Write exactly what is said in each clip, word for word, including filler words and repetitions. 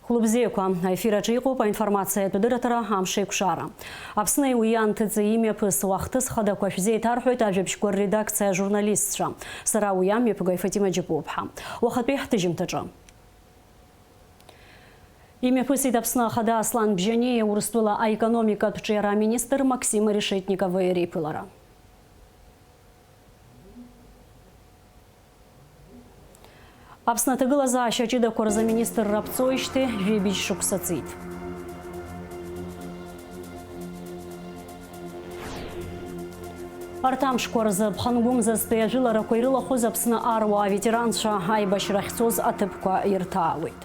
Хәлыбзиақәа, аефир аҿы иҟоуп аинформациатә адырраҭара «Амш еиқәшара». Аԥсни уи анҭыҵи имҩаԥысуа ахҭыс хадақәа шәзеиҭарҳәоит ажәабжьқәа рредакциа ажурналистцәа. Сара уи амҩаԥгаҩ Фатима Џьапуаԥҳа. Уахатәи ҳҭыжьымҭаҿы. Имҩаԥысит Аԥсны Ахада Аслан Бжьаниа Урыстәыла аекономикатә ҿиара аминистр Максим Решетникови реиԥылара. Аԥсны аҭагылазаашьа ҷыдақәа рзы аминистрра ԥҵәоижьҭеи жәибжь шықәса ҵит. Арҭ амшқәа рзы ԥхынгәымзазтәи ажәыларақәа ирылахәыз Аԥсны аруаа аветеранцәа аибашьра ахьцоз аҭыԥқәа ирҭаауеит.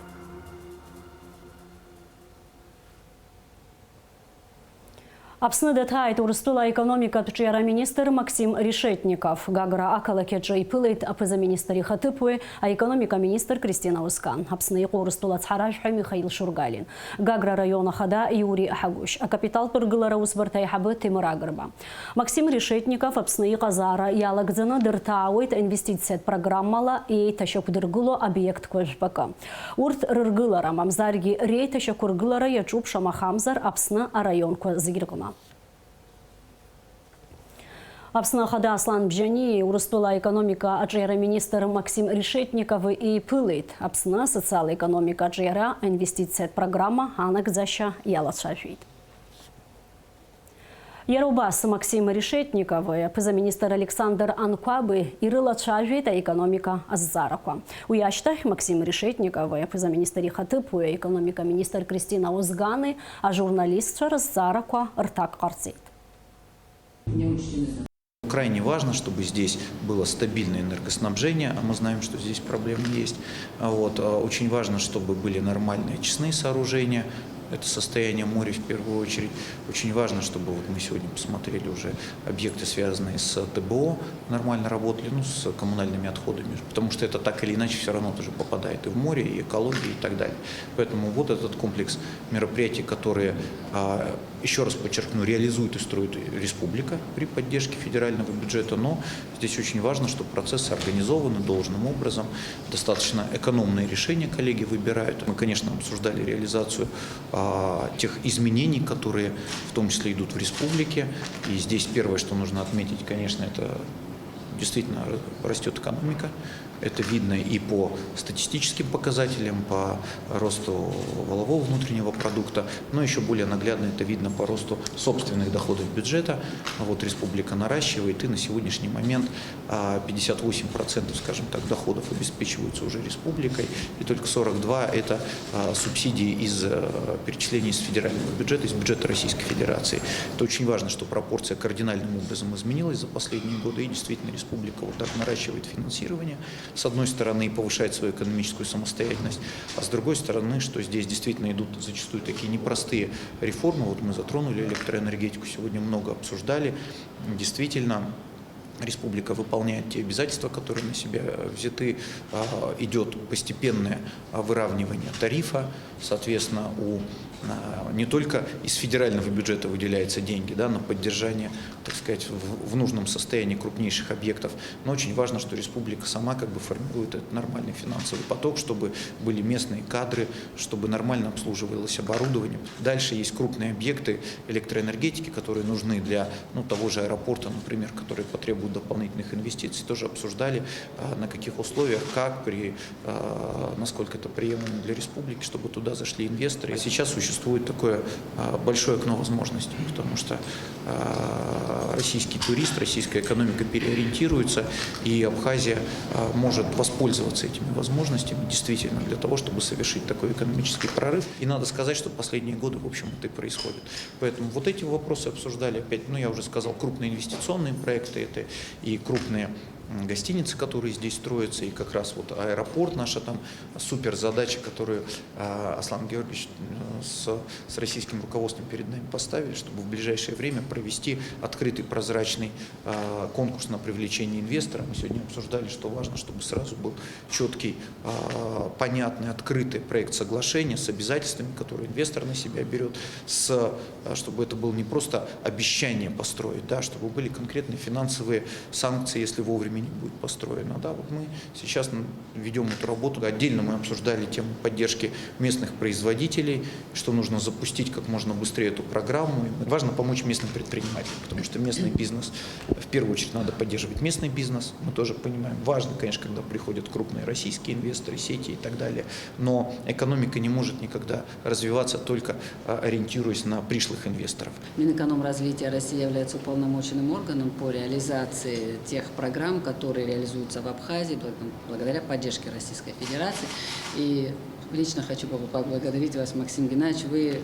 Аԥсны даҭааит Урыстәыла аекономикатә ҿиара аминистр Максим Решетников. Гагра ақалақь аҿы иԥылеит аԥыза-министр ихаҭыԥуаҩ, аекономика аминистр Кристина Озган, Аԥсны иҟоу Урыстәыла ацҳаражәҳәаҩ Михаил Шургалин, Гагра араион ахада Иури Ҳагәышь, акапиталтә ргылара аусбарҭа аиҳабы Ҭемыр Агрба. Максим Решетников Аԥсны иҟазаара иалагӡаны дырҭаауеит аинвестициатә программала еиҭашьақәдыргыло обиектқәа жәпакы. Урҭ рыргылара, мамзаргьы реиҭашьақәыргылара иаҿуп шамахамзар Аԥсны араионқәа зегь рҟны. Аԥсны Ахада Аслан Бжьаниеи Урыстәыла аекономика аҿиара министр Максим Решетникови еиԥылеит Аԥсны асоциал-економика аҿиара аинвестициатә программа анагӡашьа иалацәажәеит. Иара убас Максим Решетникови аԥыза-министр Александр Анқәаби ирылацәажәеит аекономика азҵаарақәа. Уи ашьҭахь Максим Решетникови аԥыза-министр ихаҭыԥуаҩ аекономика министр Кристина Озгани ажурналистцәа рызҵаарақәа рҭак ҟарҵеит. Крайне важно, чтобы здесь было стабильное энергоснабжение, а мы знаем, что здесь проблемы есть. А вот, а, очень важно, чтобы были нормальные очистные сооружения. Это состояние моря в первую очередь. Очень важно, чтобы вот мы сегодня посмотрели уже объекты, связанные с Т Б О, нормально работали, ну, с коммунальными отходами, потому что это так или иначе все равно тоже попадает и в море, и экология, и так далее. Поэтому вот этот комплекс мероприятий, которые, а, еще раз подчеркну, реализует и строит республика при поддержке федерального бюджета, но здесь очень важно, чтобы процессы организованы должным образом, достаточно экономные решения коллеги выбирают. Мы, конечно, обсуждали реализацию, а, тех изменений, которые в том числе идут в республике. И здесь первое, что нужно отметить, конечно, это действительно растет экономика. Это видно и по статистическим показателям, по росту валового внутреннего продукта, но еще более наглядно это видно по росту собственных доходов бюджета. А вот республика наращивает, и на сегодняшний момент, а, пятьдесят восемь процентов, скажем так, доходов обеспечиваются уже республикой, и только сорок два — это, а, субсидии из, э, перечислений из федерального бюджета, из бюджета Российской Федерации. Это очень важно, что пропорция кардинальным образом изменилась за последние годы, и действительно республика вот так наращивает финансирование. С одной стороны, повышает свою экономическую самостоятельность, а с другой стороны, что здесь действительно идут зачастую такие непростые реформы. Вот мы затронули электроэнергетику, сегодня много обсуждали. Действительно, республика выполняет те обязательства, которые на себя взяты. А, идет постепенное, а, выравнивание тарифа. Соответственно, у, а, не только из федерального бюджета выделяются деньги, да, на поддержание, так сказать, в, в нужном состоянии крупнейших объектов, но очень важно, что республика сама как бы формирует этот нормальный финансовый поток, чтобы были местные кадры, чтобы нормально обслуживалось оборудование. Дальше есть крупные объекты электроэнергетики, которые нужны для, ну, того же аэропорта, например, которые потребуют дополнительных инвестиций. Тоже обсуждали, а, на каких условиях, как при, а, насколько это приемлемо для республики, чтобы туда зашли инвесторы. А сейчас существует такое, а, большое окно возможностей, потому что, а, российский турист, российская экономика переориентируется, и Абхазия, а, может воспользоваться этими возможностями действительно для того, чтобы совершить такой экономический прорыв. И надо сказать, что последние годы, в общем, это и происходит. Поэтому вот эти вопросы обсуждали опять, ну, я уже сказал, крупные инвестиционные проекты, это и крупные, м, гостиницы, которые здесь строятся, и как раз вот аэропорт, наша там суперзадача, которую, а, Аслан Георгиевич, м, с, с российским руководством перед нами поставили, чтобы в ближайшее время провести открытый, прозрачный, а, конкурс на привлечение инвестора. Мы сегодня обсуждали, что важно, чтобы сразу был четкий, а, понятный, открытый проект соглашения с обязательствами, которые инвестор на себя берет, с, а, чтобы это было не просто обещание построить, да, чтобы были конкретные финансовые санкции, если вовремя не будет построено. Да, вот мы сейчас ведем эту работу. Отдельно мы обсуждали тему поддержки местных производителей, что нужно запустить как можно быстрее эту программу. И важно помочь местным предпринимателям, потому что местный бизнес, в первую очередь, надо поддерживать местный бизнес. Мы тоже понимаем, важно, конечно, когда приходят крупные российские инвесторы, сети и так далее, но экономика не может никогда развиваться, только а, ориентируясь на пришлых инвесторов. Минэкономразвития России является уполномоченным органом по реализации тех программ, которые реализуются в Абхазии благодаря поддержке Российской Федерации. И лично хочу поблагодарить вас, Максим Геннадьевич. Вы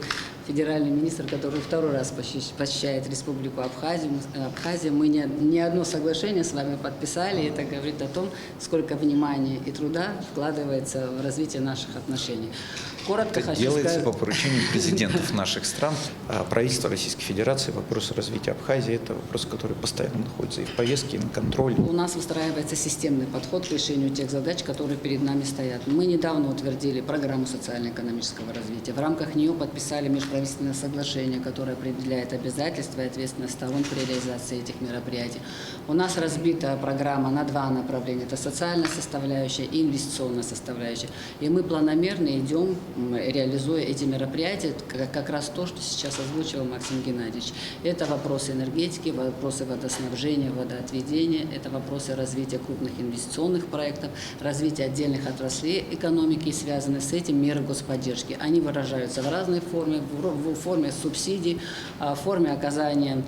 федеральный министр, который второй раз посещает Республику Абхазию. Абхазия. Мы не, не одно соглашение с вами подписали. Это говорит о том, сколько внимания и труда вкладывается в развитие наших отношений. Коротко Это хочу делается сказать. По поручению президентов наших стран. А правительство Российской Федерации, вопросы развития Абхазии — это вопрос, который постоянно находится и в повестке, и на контроле. У нас выстраивается системный подход к решению тех задач, которые перед нами стоят. Мы недавно утвердили программу социально-экономического развития. В рамках нее подписали межправительственное соглашение, которое определяет обязательства и ответственность сторон при реализации этих мероприятий. У нас разбита программа на два направления. Это социальная составляющая и инвестиционная составляющая. И мы планомерно идем, реализуя эти мероприятия, как раз то, что сейчас озвучивал Максим Геннадьевич. Это вопросы энергетики, вопросы водоснабжения, водоотведения, это вопросы развития крупных инвестиционных проектов, развития отдельных отраслей экономики и связанные с этим меры господдержки. Они выражаются в разной форме, в форме субсидий, в форме оказания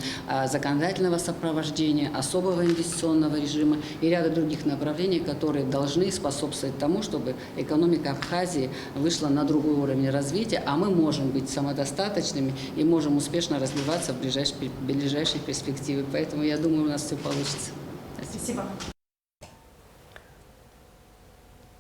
законодательного сопровождения, особого инвестиционного режима и ряда других направлений, которые должны способствовать тому, чтобы экономика Абхазии вышла на другой уровень развития, а мы можем быть самодостаточными и можем успешно развиваться в ближайшей, ближайшей перспективе. Поэтому я думаю, у нас все получится. Спасибо.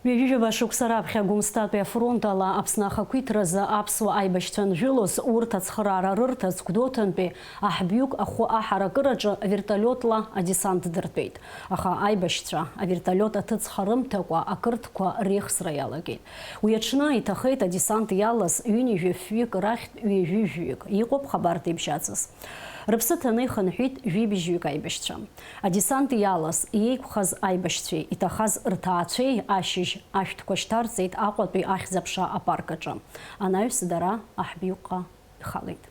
Ҩажәижәаба шықәса раԥхьа Гәымсҭатәи афронт ала Аԥсны ахақәиҭразы аԥсуа аибашьцәа анжәылоз, урҭ ацхыраара рырҭаз Гәдоуҭантәи аҳбҩык ахәы аҳаракыраҿы вертолиотла адесант дыртәеит. Аха аибашьцәа авертолиот аҭыҵха рымҭакәа ақырҭқәа реихсра иалагеит. Уи аҽны иҭахеит адесант иалаз ҩынҩажәи фҩык рахьтә ҩажәи жәаҩык. Иҟоуп хабарҭеибжьаҵыс. Рыԥсы ҭаны ихынҳәит жәибжьҩык аибашьцәа. Адесант иалаз, иеиқәхаз аибашьцәеи иҭахаз рҭаацәеи ашьыжь ашәҭқәа шьҭарҵеит Аҟәатәи ахьӡ-аԥша апарк аҿы. Анаҩс дара аҳбҩыҟҟа ихалеит.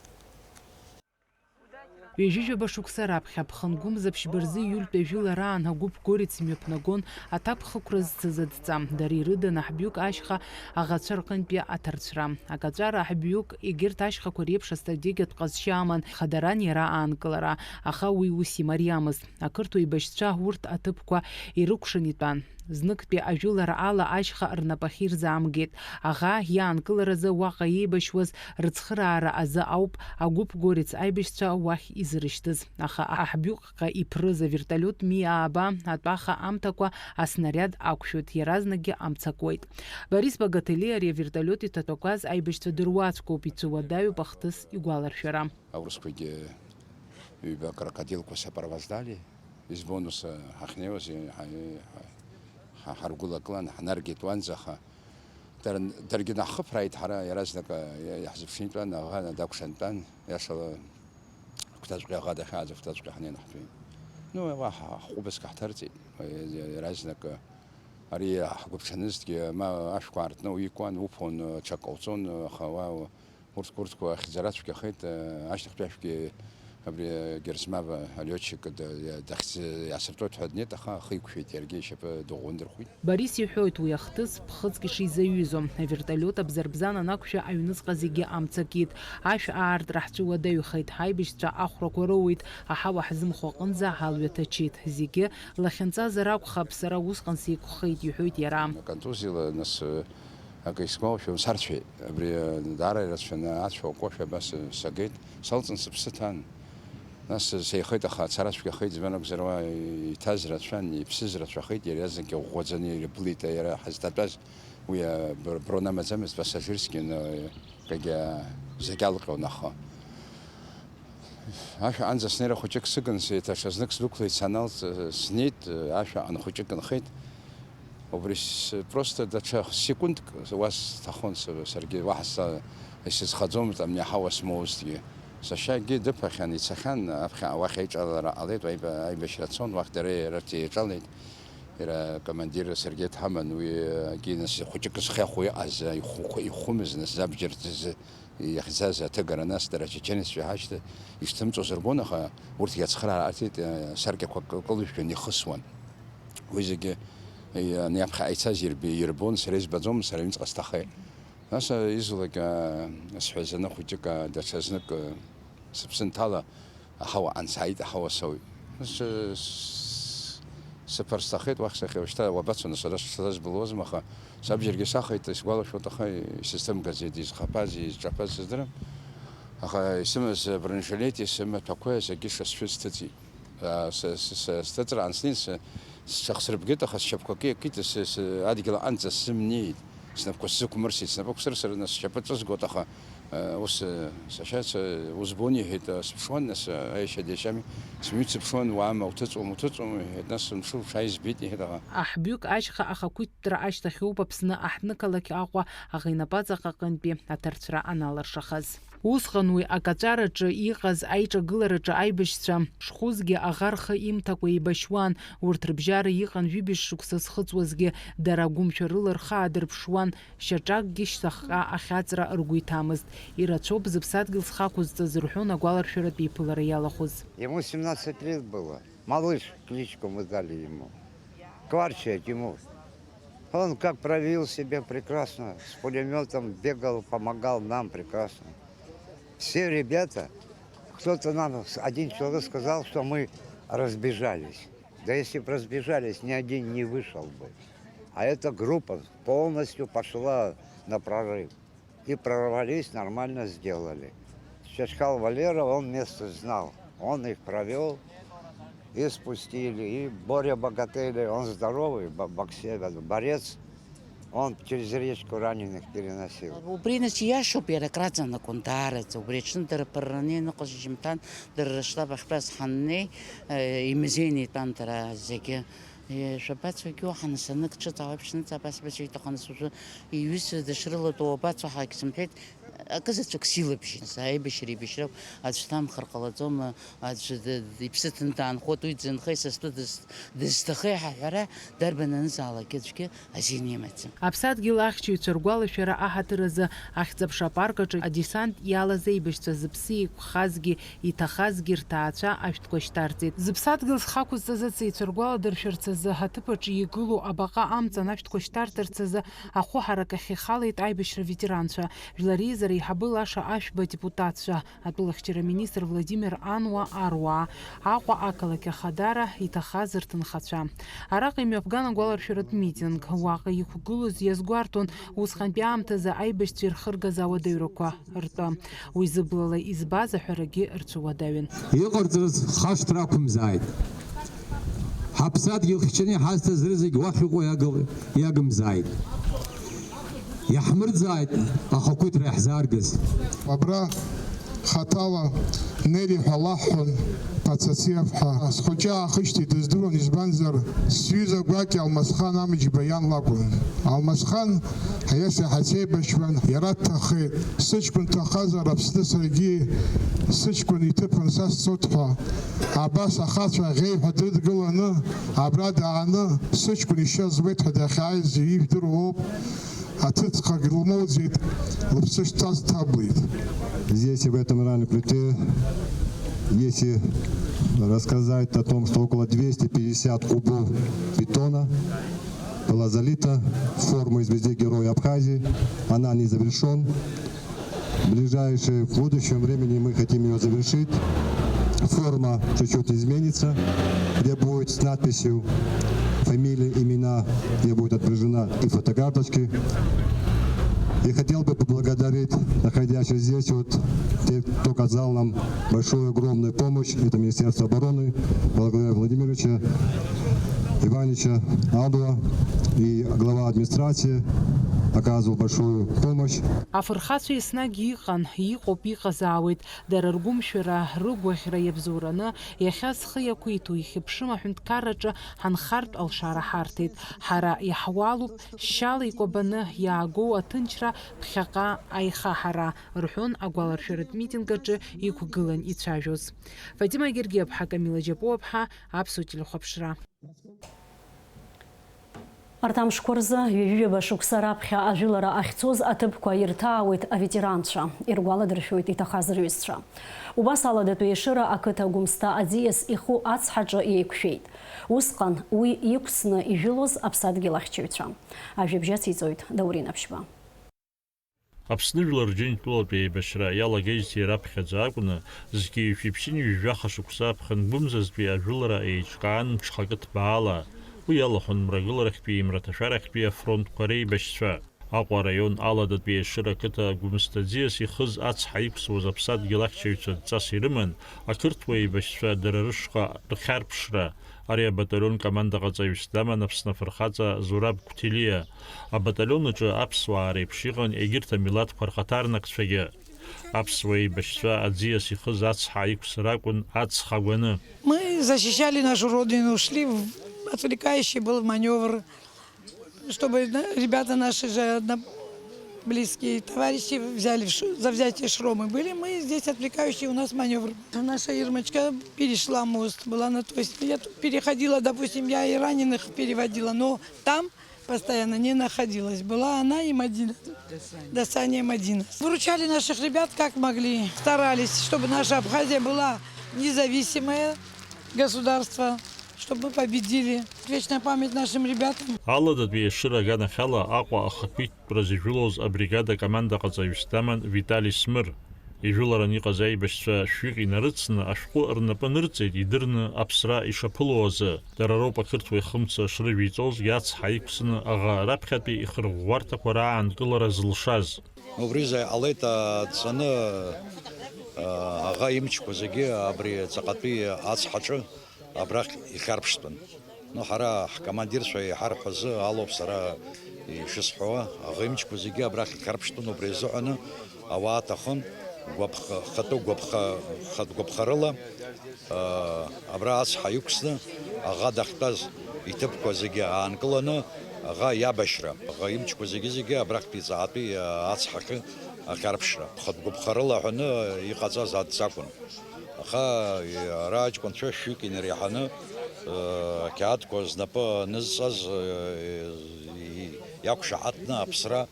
Ҩажәижәаба шықәса раԥхьа, ԥхынгәымзаԥшьба рзы июльтәи ажәылараан агәыԥ Горец имҩаԥнагон аҭакԥхықәра зцыз адҵа. Дара ирыдын аҳбҩык ашьха аӷацәа рҟынтәи аҭарцәра. Акаҵәара аҳбҩык егьырҭ ашьхақәа реиԥш астратегиатә ҟазшьа аман, хадаран иара аанкылара, аха уи ус имариамызт. Ақырҭуа еибашьцәа урҭ аҭыԥқәа ирыкәшан итәан. Зныктәи ажәылара ала ашьха рнапахьы ирзаамгеит. Аӷа иаанкыларазы уаҟа иеибашьуаз рыцхыраара азы ауп агәыԥ Горец аибашьцәа уахь изырышьҭыз. Аха аҳбҩыҟҟа иԥрыз авертолиот ми ааба атәаха амҭакәа аснариад ақәшәоит, иаразнакгьы амца куеит. Борис Багателиа ари авертолиот иҭатәақәаз аибашьцәа дыруаӡәкуп, ицәуадаҩуп ахҭыс игәаларшәара. Аурысқәагьы ҩба акрокодилқәа сопровождали, избон ус ҳахьнеиуаз, ҳа-, ҳа-, ҳаргәылакылан, ҳнаргеит уанӡа, аха дара, даргьы наҳхыԥрааит ҳара, иаразнак иаҳзыԥшны итәан, аӷа дакәшан дтәан, иашала агәҭаҵәҟьа аӷа дахьааӡо агәҭаҵәҟьа ҳнеины ҳтәеит. Ну, уа ҳа-, ҳҟәыбаск ҳҭарҵеит, иаразнак ари ҳгәыԥҽанызҭгьы, ма ашәқәа аартны уикуан, уԥон, ҽак ҟауҵон, аха уа Урҭ, урҭқәа ахьӡара цәгьахеит, ашьҭахьтәи ашәгьы абри Герзмава алиотчик дахьӡ-, иаасыртуеит ҳәа днеит, аха ахы иқәшәеит, иаргьы ишьапы дыӷәӷәандырхәит. Борис иҳәоит, уи ахҭыс ԥхыӡк ишизаҩызо. Авертолиот абзарбзан анақәшәа аҩныҵҟа зегьы амца кит. Ашә аартра ҳҵәыуадаҩхеит, ҳаибашьцәа ахәрақәа роуеит, аҳауа ҳзымхо аҟынӡа алҩа ҭачит. Зегьы лахьынҵазар акәхап, сара усҟан сеиқәхеит, иҳәоит иара. Аконтузиала нас Акы исгәалашәом, сарцәеит. Абри даара ирацәаны ацәа акәашә абас сагеит. Салҵын сыԥсы ҭан. Нас сеихеит, аха ацара цәгьахеит, избан акәзар, уа иҭаз рацәан, иԥсыз рацәахеит, иара иазнагьы иӷәӷәаӡаны ирыблит, иара ҳазҭатәаз уи абр-, брон амаӡамызт, пассажирски, но акгьы зегь алҟьон, аха. Ашәаҟанӡа снеира хәыҷык сыгын, еиҭа ҽазнык сдәықәлеит, саналҵ, снеит, ашәаҟан хәыҷык нхеит. Убри с-, просто даҽа секундк уа сҭахон са-, саргьы, уаҳа са-, исызхаӡомызт, абни аҳауа смоузҭгьы. Сашьагьы дыԥахьан, ицахьан, аԥхьа уахь аиҿалара ҟалеит, аибашьра цон, уахь дара ирарҭ еиҿалеит. Иара акомандир Сергеи дҳаман, уи, егьи нас хәыҷык зхы ахәо иҟаз, ихәы-, ихәымыз, нас забџьар ҭзы иахьӡаз аҭыгара, нас дара ачеченеццәа ҳашьҭа ишҭымҵәоз рбон, аха урҭгьы ацхыраара ҟарҵеит, асаркьақәа кылыжәжәан ихысуан. Уи зегьы, ани аԥхьаҟа ицаз ирб-, ирбон, сара избаӡом, сара аҩныҵҟа сҭахеит. Нас, а, изулак, а, сҳәазаны хәыҷык, а, даҽазнык, а, сыԥсы нҭала, аҳауа ансааит, аҳауа соуит. Нас, а, с-, сыԥырсҭахеит, уахь сахьа, уажәшьҭа уабацо, нас, ара сыԥсы збылуазма, аха сабџьаргьы сахеит, исгәалашәоит, аха исызҭымгазеи, дизхаԥазеи, изҿаԥаз сыздырам. Аха исымаз бронежилети сымаҭәақәеи зегьы шасшәыз сҭыҵит. Са, са, са, сҭыҵраан снеин, са, сҽахсырбгеит, аха сшьапқәа кы-, кит, са, са, адгьыл аҟынӡа сзымнеит. Снапқәа сзықәмырсит, снапы қәсырсырны сшьапы ҿызгоит, аха, э, ус, э, сашьа, са, узбон, иҳәеит, э, сыԥшуан, нас, э, аиашьа деишьами, смҩит сыԥшуан, уаама, уҭыҵуам, уҭыҵуам, иҳәеит, нас сымшуп, шааи збеит, иҳәеит, аха. Аҳбҩык ашьха ахақәиҭтәра ашьҭахьоуп Аԥсны аҳҭнықалақь Аҟәа аӷа инапаҵаҟаҟынтәи аҭарцәра аналыршахаз. Усҟан уи акаҵәараҿы иҟаз аиҿагылараҿы аибашьцәа шхәызгьы аӷа рхы имҭакәа еибашьуан, урҭ рыбжьара иҟан ҩыбжь шықәса зхыҵуазгьы, дара агәымшәарыла рхы аадырԥшуан, шьаҿакгьы шьҭахьҟа ахьаҵра ргәы иҭамызт. Ирацәоуп зыԥсадгьыл зхақәызҵаз рҳәон агәаларшәаратә еиԥылара иалахәыз. Ему семнадцать лет было. Малыш кличку мы дали ему. Кварчия Тимур. Он как проявил себя прекрасно, с пулемётом бегал, помогал нам прекрасно. Все ребята, кто-то нам, один человек сказал, что мы разбежались. Да если бы разбежались, ни один не вышел бы. А эта группа полностью пошла на прорыв. И прорвались, нормально сделали. Чачхал Валера, он место знал. Он их провёл, и спустили. И Боря Богатели, он здоровый, бо-, боксер, борец. Он через речку раненых переносил. Убри, нас, ииашоуп, иара акраҵанакуан даараӡа. Убри аҽны дара ԥырраны ианыҟаз шьыжьымҭан, дара рыштаб ахьтәаз ҳаннеи, э, имузеины итәан дара зегьы. Э, шәабацо, егьи уаҳа, нас, анык ҿыц ауаҩԥшныҵа абас, абас иҭаху, нас, уажәы иҩызцәа дышрылатәоу уабацо ҳәагь сымҳәеит. Акы заҵәык силабжьеит, нас, аибашьра еибашьроуп, аӡә дҭамхар ҟалаӡом, аӡә д-, д-, иԥсы ҭаны даанхоит, уи дзынхеи са стәы дыз-, дызҭахеи ҳәа аҳәара дарбан анызаалакгьы аӡәгьы азин имаӡам. Аԥсадгьыл ахьчаҩцәа ргәалашәара аҳаҭыр азы Ахьӡ-аԥша апарк аҿы адесант иалаз аибашьцәа зыԥсы еиқәхазгьы иҭахазгьы рҭаацәа ашәҭқәа шьҭарҵеит. Зыԥсадгьыл зхақәызҵаз ацеицәа ргәаладыршәарц азы аҭыԥ аҿы игылоу абаҟа амҵан ашәҭқәа шьҭарҵарц азы ахәы ҳаракахь ихалеит аибашьра ветеранцәа, жәлар реизара еиҳабы Лаша Ашәба адепутатцәа, атәылахьчара аминистр Владимир Ануа аруаа, Аҟәа ақалақь ахадара иҭахаз рҭынхацәа. Араҟа имҩаԥган агәаларшәаратә митинг. Уаҟа иқәгылоз иазгәарҭон усҟантәи аамҭазы аибашьцәа ирхыргаз ауадаҩрақәа ртәы. Уи зыблала избаз аҳәарагьы рцәыуадаҩын. Иҟарҵаз хашҭра ақәымзааит. Ҳаԥсадгьыл хьчаны иҳазҭаз рызегь уахь иҟоу иагыл-, иагымзааит. Иаҳмырӡааит ахақәиҭра иаҳзааргаз. Абра хаҭала Нели ҳәа лаҳҳәон, Пацациев ҳәа. Схәыҷы аахышьҭит, дыздыруан, избанзар, сҩыза гәакьа Алмасхан Амыџьба иан лакәын. Алмасхан аиаша ҳацеибашьуан, иара дҭахеит. Сыҷкәын дҭахазар, Аԥсны саргьы сыҷкәын иҭыԥан са сцоит ҳәа. Абас ахацәа аӷьеҩҳәа дрыдгыланы, абра дааны, сыҷкәын ишьа зуеит ҳәа дахьааиз ижәдыруоуп. Аҭыҵхагь лмоуӡеит, лыԥсы шҭаз дҭаблит. Здесь, в этом районе Плиты, если рассказать о том, что около двести пятьдесят кубов бетона была залита в форму из везде Героя Абхазии, она не завершён. В ближайшее, в будущем времени мы хотим её завершить. Форма чуть-чуть изменится, где будет с надписью фамилии, имена, где будет отображена и фотокарточки. И хотел бы поблагодарить находящихся здесь, вот, те, кто оказал нам большую, огромную помощь. Это Министерство обороны, Владимира Владимировича Ивановича Алдова и глава администрации. оказывал большую помощь. Афырхацәа еснагь иҟан, иҟоуп, иҟазаауеит. Дара ргәымшәара, рыгәаӷьра иабзоураны, иахьа зхы иақәиҭу, ихьыԥшым аҳәынҭқарраҿы ҳанхартә алшара ҳарҭеит. Ҳара иаҳуалуп шьала икәабаны иаагоу аҭынчра, ԥхьаҟа аихаҳара, рҳәон агәаларшәаратә митинг аҿы иқәгылан ицәажәоз. Фатима Гергиаԥҳа, Камила Џьапуаԥҳа, Аԥсуа телехәаԥшра. Арҭ амшқәа рзы, ҩажәижәаба шықәса раԥхьа ажәылара ахьцоз аҭыԥқәа ирҭаауеит аветеранцәа, иргәаладыршәоит иҭахаз рҩызцәа. Убас Аладатәи Ешыра ақыҭа Гәымсҭа аӡиас иху ацҳаҿы еиқәшәеит. Усҟан уи иқәсны ижәылоз аԥсадгьыл ахьчаҩцәа. Ажәабжь ациҵоит Даур Инаԥшьба. Аԥсны Жәлар Џьынџьтәылатә еибашьра иалагеижьҭеи раԥхьаӡа акәны, зқьи жәшәи ԥшьынҩажәи жәаха шықәса аԥхын гәымзазтәи ажәылара еиҿкаан мҽхакы ҭбаала. Уи иалахәын Мрагыларахьтәии Мраҭашәарахьтәии афронтқәа реибашьцәа. Аҟәа араион Аладатәи Ешыра ақыҭа Гәымсҭа аӡиас ихыз ацҳа иқәсуаз аԥсадгьыл ахьчаҩцәа дҵас ирыман, ақырҭуа еибашьцәа дара рышҟа рхьарԥшра. Ари абаталион командаҟаҵаҩыс даман Аԥсны афырхаҵа Зураб Қәҭелиа. Абаталион аҿы аԥсуаа реиԥш иҟан егьырҭ амилаҭқәа рхаҭарнакцәагьы. Аԥсуа еибашьцәа аӡиас ихыз ацҳа аиқәсыр акәын ацха агәаны. Мы защищали нашу родину, шли, в- отвлекающий был маневр, чтобы на- ребята наши же одно- близкие товарищи взяли в ш- за взятие Шромы были. Мы здесь отвлекающий у нас маневр. Наша Ирмочка перешла мост, была на той стороне. Я тут переходила, допустим, я и раненых переводила, но там постоянно не находилась. Была она и Мадина. До Сани и Мадина. Выручали наших ребят как могли. Старались, чтобы наша Абхазия была независимое государство, чтобы мы победили. Вечная память нашим ребятам. Аладатәи Ешыра аганахьала Аҟәа ахақәиҭтәра зыжәылоз абригада командаҟаҵаҩыс даман Витали Смыр. Ижәыларан иҟаз аибашьцәа шәҩык инарыцны ашәҟәы рнапы нырҵеит, идырны аԥсра ишаԥыло азы. Дара роуп ақырҭуа ихымца шрыжәиҵозгьы ацҳа иқәсны аӷа раԥхьатәи ихырӷәӷәарҭақәа раанкылара зылшаз. Убри изы иҟалеит, адҵаны, аӷа имчқәа зегьы абри ҵаҟатәи ацҳаҿы абрахь ихьарԥштәын. Ну, ҳара ҳкомандирцәа иҳарҳәо азы алоуп сара ишысҳәауа, аӷа имчқәа зегьы абрахь ихьарԥштәын, убри азыҳәаны ауаа аҭахын, гәаԥха-, хатәы гәаԥха-, хатә гәаԥхарыла, аа, абра ацҳа иқәсны, аӷа дахьтәаз иҭыԥқәа зегьы аанкыланы, аӷа иабашьра, аӷа имчқәа зегьы-зегьы абрахьтәи ҵаҟатәи, аа, ацҳахьы ахьарԥшра. Хатә гәаԥхарыла ҳәаны иҟаҵаз адҵа акәын. Аха ара аҷкәынцәа шәҩык инареиҳаны, ақьаадқәа знапы анызҵаз, иақәшаҳаҭны аԥсра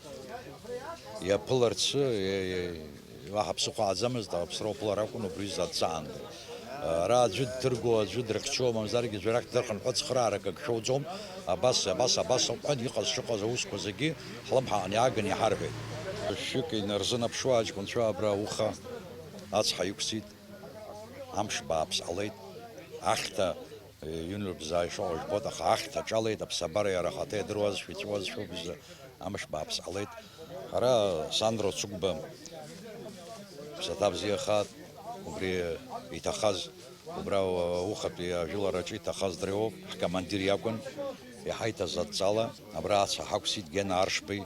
иаԥыларц, уаҳа ԥсыхәа ааӡамызт, аԥсра уԥылар акәын убри изы адҵа аанкыло. Ара аӡәы дҭырго, аӡәы дрыхьчо, мамзаргьы аӡәы арахь дырхынҳәуа цхыраарак ак шәоуӡом, абас, абас, абас ауп ҳәа иҟаз шыҟаз аусқәа зегьы ҳлымҳаҟны иааганы иҳарҳәеит. Шәҩык инарзынаԥшуа аҷкәынцәа абра ауха ацҳа иқәсит. Амш бааԥс ҟалеит. Ахьҭа, ҩынҩажәа заа ишыҟоу жәбоит, аха ахьҭа аҿалеит, аԥсабара иара ахаҭа иадыруазшәа, иҵәуазшәоуп изы, амш бааԥс ҟалеит. Ҳара Сандро Цыгәба ԥсаҭа бзиахааит, убри иҭахаз, убра ухатәи ажәылараҿы иҭахаз дреиуоуп, ҳкомандир иакәын, иҳаиҭаз адҵала. Абра ацәа ҳақәсит Гена Аршбеи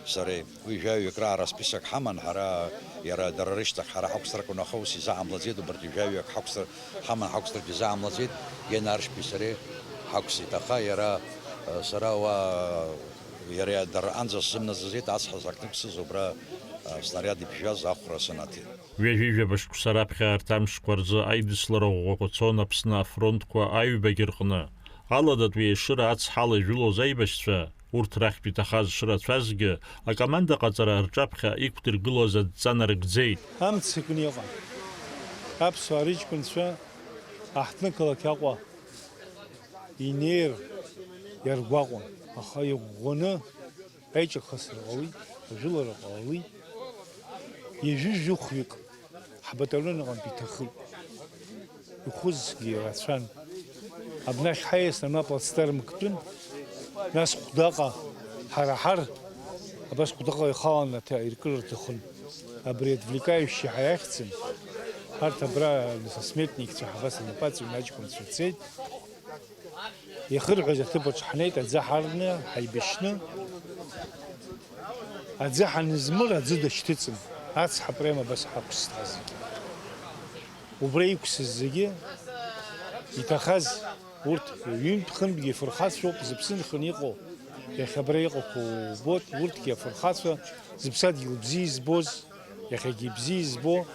сареи. Уи жәаҩык раара список ҳаман, ҳара, иара дара рышьҭахь ҳара ҳақәсыр акәын, аха ус изаҳамлаӡеит, убарҭ жәаҩык ҳақәсыр, ҳаман ҳақәсыргьы изаҳамлаӡеит, Гена Аршбеи сареи ҳақәсит. Аха иара, э, сара уа, иара дара анӡа сзымнаӡаӡеит, ацҳа сахьнықәсыз убра, э, снариад иԥжәаз ахәра сынаҭеит. Ҩажәи жәаба шықәса раԥхьа арҭ амшқәа рзы аидыслара ӷәӷәақәа цон Аԥсны афронтқәа аҩбагьы рҟны. Аладатәи Ешыра ацҳала ижәылоз аибашьцәа, урҭ рахьтә иҭахаз шырацәазгьы, акомандаҟаҵара рҿаԥхьа иқәдыргылоз адҵа нарыгӡеит. Амца кны иҟан. Аԥсуаа рыҷкәынцәа аҳҭнықалақь Аҟәа инеир иаргәаҟуан, аха иӷәӷәаны аиҿахысра ҟалеит, ажәылара ҟалеит. Ҩажәи жәохәҩык ҳбаталион аҟынтә иҭахеит. Ихәызгьы рацәан. Абнахь ҳаиасны аплацдарм ктәын, нас Хәдаҟа, ҳара ҳар, абас Хәдаҟа ихаланы аҭа-, иркыр рҭахын. Абри отвлекающий ҳәа иахьӡын. Ҳарҭ абра, нас, асметникцәа ҳабас анапаҵаҩны аҷкәынцәа цеит. Иахырҳәаз аҭыԥаҿ ҳнеит, аӡы ҳарны, ҳаибашьны. Аӡы ҳанызмыр, аӡы дышьҭыҵын, ацҳа према абас ҳақәсҭа зегьы. Убра иқәсыз зегьы иҭахаз, урҭ ҩынтә-хынтәгьы фырхацәоуп, зыԥсы нханы иҟоу, иахьа абра иҟақәоу убоит, урҭгьы афырхацәа, зыԥсадгьыл бзиа избоз, иахьагьы ибзиа избо,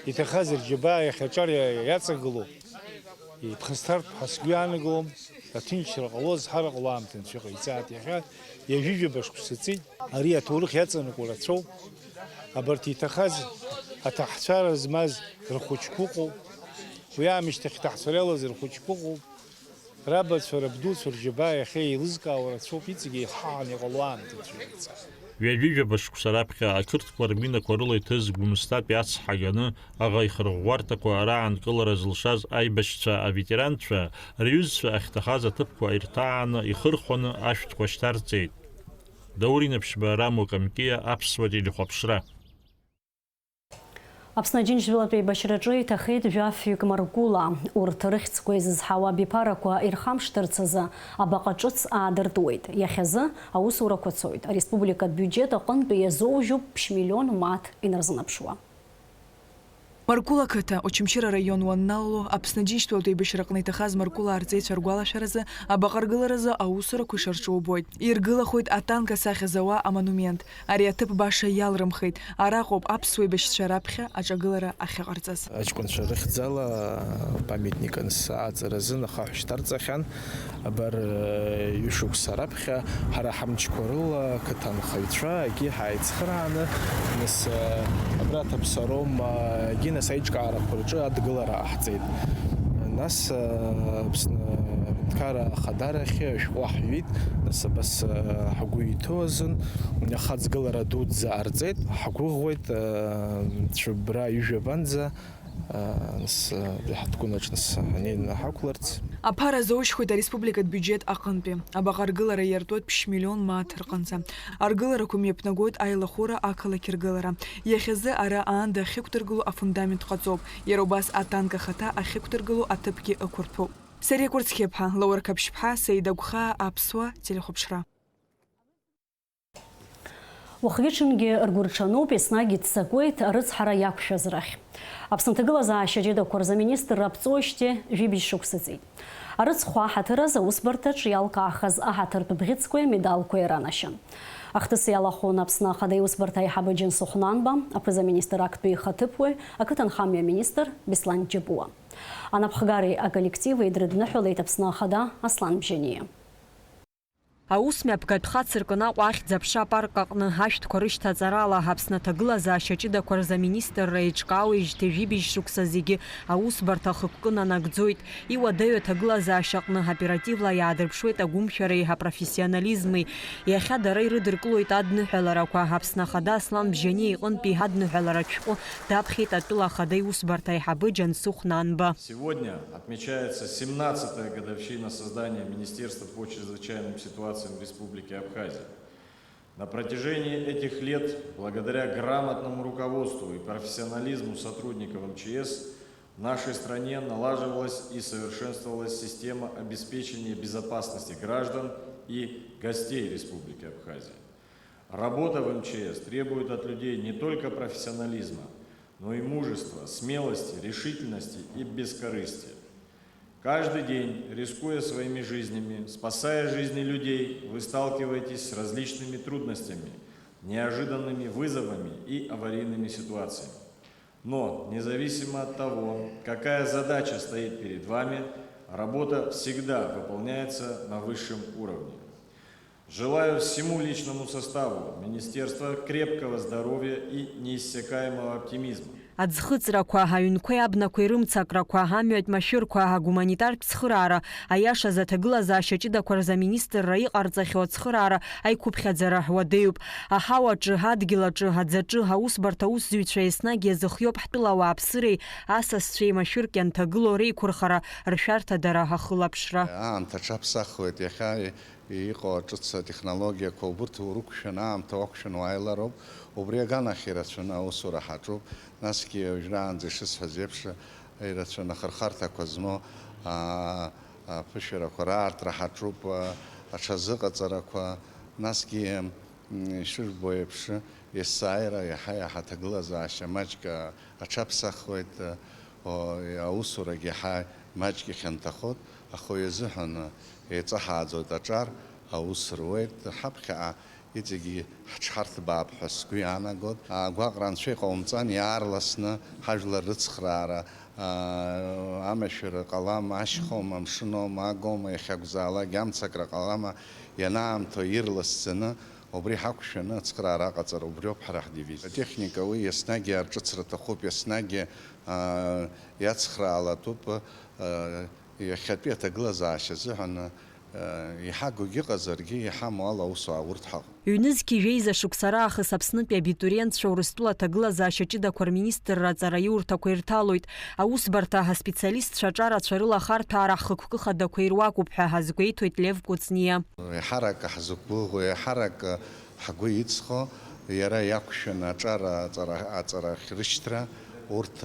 иҭахаз рџьабаа иахьаҿар иа-, иаҵагылоу, иԥхасҭартә ҳәа сгәы иаанагом, аҭынчра ҟалоз ҳара ҟало аамҭа анцәа иҟаиҵааит, иахьа ҩажәижәаба шықәса ҵит. Ари аҭоурых иаҵанакуа рацәоуп. Абарҭ иҭахаз аҭаҳцәара змаз рхәыҷқәа ыҟоуп. Уи аамышьҭахь иҭаҳцәара иалаз рхәыҷқәа ыҟоуп. Рабацәа, рабдуцәа рџьабаа иахьа еилызкаауа рацәоуп, иҵегьы еиҳаҳан иҟало аамҭа анцәа иҟаиҵааит. Ҩажәижәаба шықәса раԥхьа ақырҭқәа рминақәа рыла иҭызгәымсҭатә иацҳаганы, аӷа ихырӷәӷәарҭақәа раанкылара зылшаз аибашьцәа аветеранцәа рҩызцәа ахьҭахаз аҭыԥқәа ирҭааны, ихырхәаны ашәҭқәа шьҭарҵеит. Даур Инаԥшьба, Рамо Камкиа, Аԥсуа телехәаԥшра. Аԥсны Аџьынџьтәылатә еибашьраҿы иҭахеит жәафҩык маргәыла. Урҭ рыхьӡқәа изызҳауа абиԥарақәа ирхамшҭырц азы абаҟа ҿыц аадыртуеит. Иахьазы аусурақәа цоит. Ареспубликатә биуџьет аҟынтәи иазоужьуп ԥшь миллион мааҭ инарзынаԥшуа. Маркула қыҭа, Очамчыра араион уанналало, Аԥсны Аџьынџьтәылатә еибашьраҟны иҭахаз Маркула арҵеицәа ргәалашәаразы абаҟа аргыларазы аусурақәа ишырҿу убоит. Иргылахоит атанк асахьа зауа амонумент. Ари аҭыԥ баша иалрымхит. Араҟоуп аԥсуа еибашьцәа раԥхьа аҿагылара ахьыҟарҵаз. Аҷкәынцәа рыхьӡала памятник анс-, аҵаразын ахаҳә шьҭарҵахьан. Абар, ҩышықәса раԥхьа ҳара ҳамчқәа рыла ақыҭанхаҩцәа егьи ҳааицхырааны, нас, абра Ҭаԥсаром, егьи нас аиҿкаарақәа рҿы адгылара ҟаҳҵеит. Нас, Аԥсны Аҳәынҭқарра Ахадарахь ашәҟәы ҳҩит, нас абас, ҳгәы иҭоу азын ахаҵгылара дуӡӡа ҟарҵеит. Ҳгәыӷуеит, цәыббра ҩажәа банӡа, нас, абри ҳаҭгәын аҿы нас ҳанеины ҳақәларц. Аԥара азоужьхоит ареспубликатә биуџьет аҟынтәи. Абаҟа аргылара иартуеит ԥшь миллион мааҭ рҟынӡа. Аргыларақәа мҩаԥнагоит аилахәыра ақалақь ргылара. Иахьазы ара аанда ахьықәдыргыло афундамент ҟаҵоуп. Иара убас атанк ахаҭа ахьықәдыргыло аҭыԥгьы ықәырҭәоуп. Сариа Кәырцхьыԥҳа, Лаура Қаԥшьԥҳа, Саида Гәхаа, Аԥсуа телехәаԥшра. Уахгьы-ҽынгьы ргәырҽануп, еснагь иццакуеит арыцҳара иақәшәаз рахь. Аԥсны аҭагылазаашьа ҷыдақәа рзы аминистрра аԥҵоижьҭеи жәибжь шықәса ҵит. Арыцхә аҳаҭыр азы аусбарҭаҿ иалкаахаз аҳаҭыртә бӷьыцқәеи амедалқәеи ранашьан. Ахҭыс иалахәын Аԥсны Ахада Иусбарҭа аиҳабы Џьансыхә Нанба, аԥыза-министр актәи ихаҭыԥуаҩ, ақыҭанхамҩа аминистр Беслан Џьапуа. Анапхгареи аколлективи дрыдныҳәалеит Аԥсны Ахада Аслан Бжьаниа. Аусмҩаԥгатә хацыркын Аҟәа ахьӡ-аԥша апарк аҟны ашәҭқәа рышьҭаҵарала Аԥсны аҭагылазаашьа ҷыдақәа рзы аминистрра еиҿкаауеижьҭеи жәибжь шықәса зегьы аусбарҭа ахықәкы нанагӡоит. Иуадаҩу аҭагылазаашьаҟны оперативла иаадырԥшуеит агәымшәареи апрофессионализми. Иахьа дара ирыдыркылоит адныҳәаларақәа. Аԥсны Ахада Аслан Бжьаниа иҟынтәи адныҳәаларатә шәҟәы даԥхьеит атәыла Ахада Иусбарҭа аиҳабы Џьансыхә Нанба. Сегодня отмечается семнадцатая годовщина создания Министерства по чрезвычайным ситуациям в Республике Абхазия. На протяжении этих лет, благодаря грамотному руководству и профессионализму сотрудников М Ч С, в нашей стране налаживалась и совершенствовалась система обеспечения безопасности граждан и гостей Республики Абхазия. Работа в М Ч С требует от людей не только профессионализма, но и мужества, смелости, решительности и бескорыстия. Каждый день, рискуя своими жизнями, спасая жизни людей, вы сталкиваетесь с различными трудностями, неожиданными вызовами и аварийными ситуациями. Но, независимо от того, какая задача стоит перед вами, работа всегда выполняется на высшем уровне. Желаю всему личному составу министерства крепкого здоровья и неиссякаемого оптимизма. Аӡхыҵрақәа, аҩнқәеи абнақәеи рымцакрақәа, амҩатә машәырқәа, агуманитартә цхыраара, аиашаз аҭагылазаашьа ҷыдақәа рзы аминистрра иҟарҵахьоу ацхыраара аиқәыԥхьаӡара уадаҩуп. Аҳауаҿы, адгьылаҿы, аӡаҿы, аусбарҭа аусзуҩцәа еснагь иазыхиоуп ҳтәыла ауааԥсыреи асасцәеи машәырк ианҭагылоу реиқәырхара, ршәарҭадара, ахылаԥшра. Аамҭа аҽаԥсахуеит, иахьа иҟоу аҿыц атехнологиақәа убырҭ урықәшәаны, аамҭа уақәшәаны уааилароуп. Убри аганахь ирацәаны аусура ҳаҿуп. Насгьы уажәраанӡа ишысҳәаз еиԥш, ирацәаны ахырхарҭақәа змоу, аа, аԥышәарақәа раартра ҳаҿуп, аа, аҽазыҟаҵарақәа, насгьы Ишыжәбо еиԥш, есааира иаҳа-иаҳа аҭагылазаашьа маҷк аҽаԥсахуеит, о, аусурагьы иаҳа маҷк ихьанҭахоит, аха уи азыҳәан еиҵаҳааӡоит аҿар, аус руеит, ҳаԥхьаҟа иҵегьы ҳҽҳарҭбаап ҳәа сгәы иаанагоит. Агәаҟра анцәа иҟаумҵан, иаарласны ҳажәлар рыцхраара, аа, амашәыр ҟалама, ашьхоума, амшыноума, агоума, иахьакәзаалак амцакра ҟалама, ианаамҭоу ирласӡаны убри ҳақәшәаны ацхраара аҟаҵара убриоуп ҳара ҳдивизиа. Атехника уи еснагь арҿыцра аҭахуп, еснагь, аа, иацхраалатәуп, аа, иахьатәи аҭагылазаашьа азыҳәан, аа, иҳагугь ыҟазаргьы, иҳамоу ала аус ауртә ҳаҟоуп. Ҩнызқьи жәеиза шықәса раахыс Аԥснытәи абитуриентцәа Урыстәыла аҭагылазаашьа ҷыдақәа рминистрра аҵараиурҭақәа ирҭалоит. Аусбарҭа аспециалистцәа аҿарацәа рыла ахарҭәаара ҳхықәкы хадақәа ируакуп ҳәа азгәеиҭоит Лев Кәыҵниа. Еиҳарак ҳзықәгәыӷуа, еиҳарак ҳгәы иҵхо, иара иақәшәаны аҿар аҵара, аҵарахь рышьҭра, урҭ,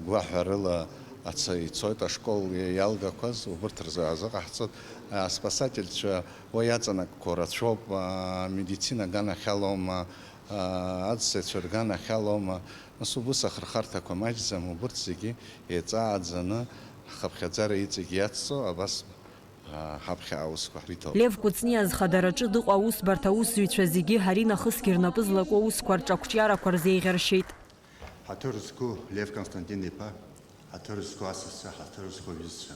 гәаҳәарыла аца-, ицоит ашкол иалгақәаз, убырҭ рзы азыҟаҳҵоит. Аспасательцәа уа иаҵанакқәо рацәоуп, амедицина аганахьалоума, аӡсаҩцәа рганахьалоума, нас убыс ахырхарҭақәа маҷӡам, убырҭ зегьы еиҵааӡаны ҳхыԥхьаӡара иҵегь иацҵо, абас ҳаԥхьа аусқәа ҳриҭоит. Лев Кәыҵниа зхадараҿы дыҟоу аусбарҭа аусзуҩцәа зегьы ари нахысгьы рнапы злаку аусқәа рҿы ақәҿиарақәа рзеиӷьаршьеит. Ҳаҭыр зқәу Лев Константин-иԥа, ҳаҭыр зқәу асасцәа, ҳаҭыр зқәу аҩызцәа.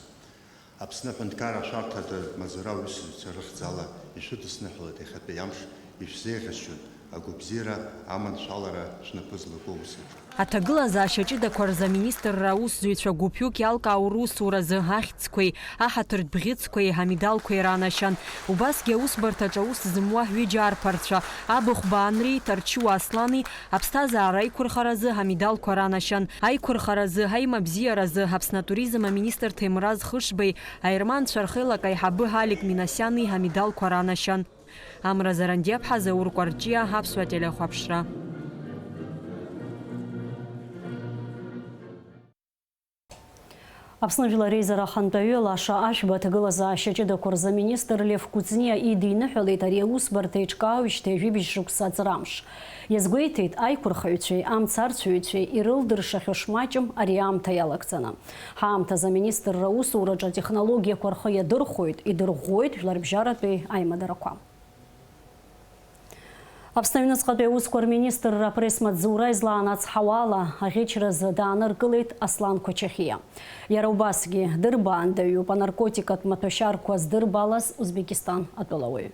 Аԥсны аҳәынҭқарра ашәарҭадаратә маҵзура аусзуҩцәа рыхьӡала ишәыдысныҳәалоит иахьатәи амш, ишәзеиӷьасшьоит агәабзиара, аманшәалара шәнапы злаку аусаҿы. Аҭагылазаашьа ҷыдақәа рзы аминистрра аусзуҩцәа гәыԥҩык иалкаау русуразы ахьӡқәеи, аҳаҭыртә бӷьыцқәеи, амедалқәеи ранашьан. Убасгьы аусбарҭаҿы аус зымуа ҩыџьа арԥарцәа, Абыхәба Анри, Ҭарчыуа Аслани, аԥсҭазаара аиқәырхаразы амедалқәа ранашьан. Аиқәырхаразы, аимабзиаразы Аԥсны атуризм аминистр Ҭемраз Хышбеи, аерманцәа рхеилак аиҳабы Алик Минасиани амедалқәа ранашьан. Амра Зарандиаԥҳа, Заур Кәарҷиа, Аԥсуа телехәаԥшра. Аԥсны Жәлар Реизара Ахантәаҩы Лаша Ашәба аҭагылазаашьа ҷыдақәа рзы аминистр Лев Кәыҵниа идиныҳәалеит ари аусбарҭа иҿкаауеижьҭеи жәибжь шықәса аҵра амш. Иазгәеиҭеит, аиқәырхаҩцәеи амцарцәаҩцәеи ирылдыршахьоу шмаҷым ари аамҭа иалагӡаны. Ҳаамҭазы аминистрра аусураҿы атехнологиақәа рхы иадырхәоит, идырӷәӷәоит жәларбжьаратәи аимадарақәа. Аԥсны аҩныҵҟатәи аусқәа рминистрра апресс-маҵзура излаанацҳауа ала, аӷьычразы дааныркылеит Аслан Қәачахиа. Иара убасгьы дырбаандаҩуп анаркотикатә маҭәашьарқәа здырбалаз Узбекистан атәылауаҩ.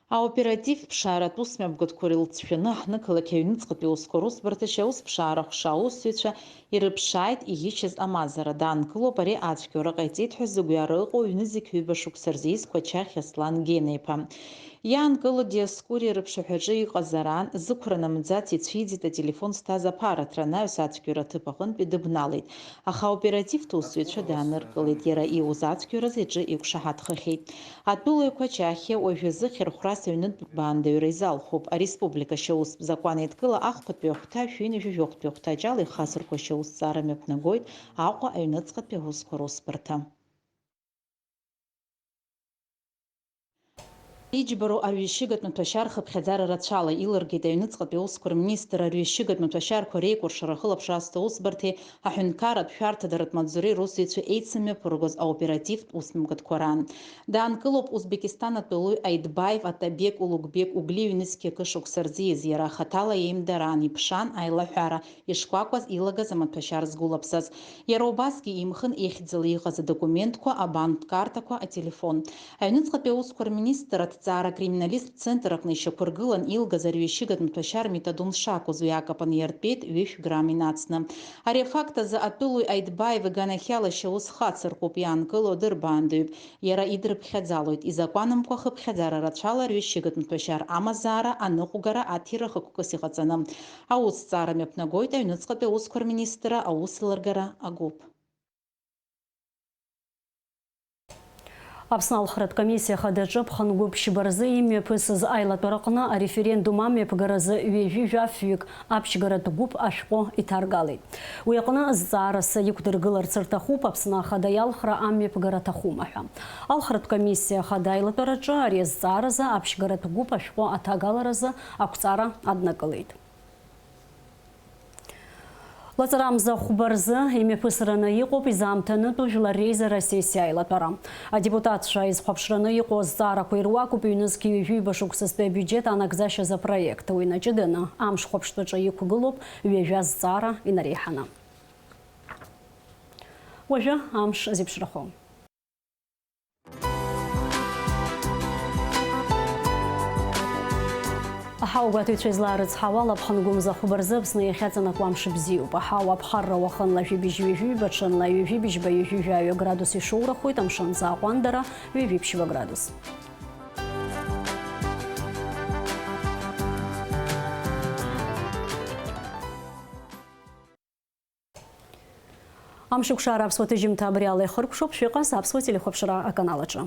Аоператив ԥшааратә усмҩаԥгатәқәа рылҵшәаны аҳҭнықалақь аҩныҵҟатәи аусқәа русбарҭа ашьаусԥшаара ҟәша аусзуҩцәа ирыԥшааит иӷьычыз амазара. Даанкылоуп ари ацәгьоура ҟаиҵеит ҳәа зыгәҩара ыҟоу ҩнызқь ҩба шықәса рзы ииз Қәачахиа Аслан Генеиԥа. Иаанкыло Диоскуриа рыԥшаҳәаҿы иҟазараан, зықәра намӡац ицәиӡит ателефон зҭаз аԥараҭра анаҩс ацәгьоура аҭыԥ аҟынтәи дыбналеит. Аха аоперативтә усзуҩцәа дааныркылеит, иара ииуз ацәгьоуразы иҿы иқәшаҳаҭхахьеит. Атәылаҩ Қәачахиа уажәазы хьырхәрас аҩнытә баандаҩра изалхуп. Ареспублика ашьаустә закәан еидкыла ахԥатәи ахәҭа, шәи ҩынҩажәи жәохәтәи ахәҭаҷ ала ихацырку ашьаус зҵаара мҩаԥнагоит Аҟәа аҩныҵҟатәи аусқәа русбарҭа. Иџьбароу арҩашьыгатә маҭәашьар хыԥхьаӡара рацәала илыргеит аҩныҵҟатәи аусқәа рминистр арҩашьыгатә маҭәашьарқәа реикәыршара ахылаԥшра азҭо аусбарҭеи аҳәынҭқарратә шәарҭадаратә маҵзуреи русзуҩцәа еицымҩаԥыргоз аоперативтә усмҩаԥгатәқәа раан. Даанкылоуп Узбекистан атәылауаҩ Аидбаев Атабек Улугбек Угли ҩнызқьи акы шықәса рзы ииз, иара ахаҭала иеимдараан, иԥшаан аилаҳәара, ишкәакәаз илагаз амаҭәашьар згәылаԥсаз. Иара убасгьы имхын ихьӡала иҟаз адокументқәа, абанктә карҭақәа, ателефон. Аҩныҵҟатәи аусқәа рминистр аҭҵаара акриминалисттә центр аҟны ишьақәыргылан илгаз арҩашьыгатә маҭәашьар метадон шакәыз, уи акапан иартәеит ҩышә грамм инацны. Ари афакт азы атәылауаҩ Аидбаев иганахьала ашьаус хацыркуп, иаанкыло дырбаандаҩуп. Иара идрыԥхьаӡалоит, изакәанымкәа хыԥхьаӡара рацәала арҩашьыгатә маҭәашьар амазаара, аныҟәгара, аҭира хықәкыс иҟаҵаны. Аусҭҵаара мҩаԥнагоит аҩныҵҟатәи аусқәа рминистрра аусеилыргара агәыԥ. Аԥсны алхратә комиссиа хадаҿы ԥхынгәы ԥшьба рзы имҩаԥысыз аилатәараҟны ареферендум амҩаԥгаразы ҩажәи жәафҩык аԥшьгаратә гәыԥ ашәҟәы иҭаргалеит. Уи аҟны зҵаарас иқәдыргыларц рҭахуп Аԥсны Ахада иалхра амҩаԥгара аҭахума ҳәа. Алхратә комиссиа ахада аилатәараҿы ари азҵааразы аԥшьгаратә гәыԥ ашәҟәы аҭагаларазы ақәҵара аднакылеит. Лаҵарамза хәба рзы имҩаԥысраны иҟоуп изаамҭанытәу жәлар реизара асессиа аилатәара. Адепутатцәа изхәаԥшраны иҟоу азҵаарақәа ируакуп ҩнызқь ҩажәи ҩба шықәсазтәи абиуџьет анагӡашьаз апроект. Уи наҷыданы амш хәаԥштәаҿы иқәгылоуп ҩажәа зҵаара инареиҳаны. Уажәы амш зеиԥшрахо. Аҳауагәаҭаҩцәа излаарыцҳауа ала, ԥхынгәымза хәба рзы Аԥсны иахьаҵанакуа амш бзиоуп. Аҳауа аԥхарра уахынла жәибжь ҩажәи ҩба, ҽынла ҩажәибжь ба ҩажәи жәаҩа градус ишоурахоит, амшын ӡааҟәандара ҩажәи ԥшьба градус. Амшыкәшара аԥсуа ҭыжьымҭа абри ала ихыркәшоуп, шәыҟаз аԥсуа телехәаԥшра аканал аҿы.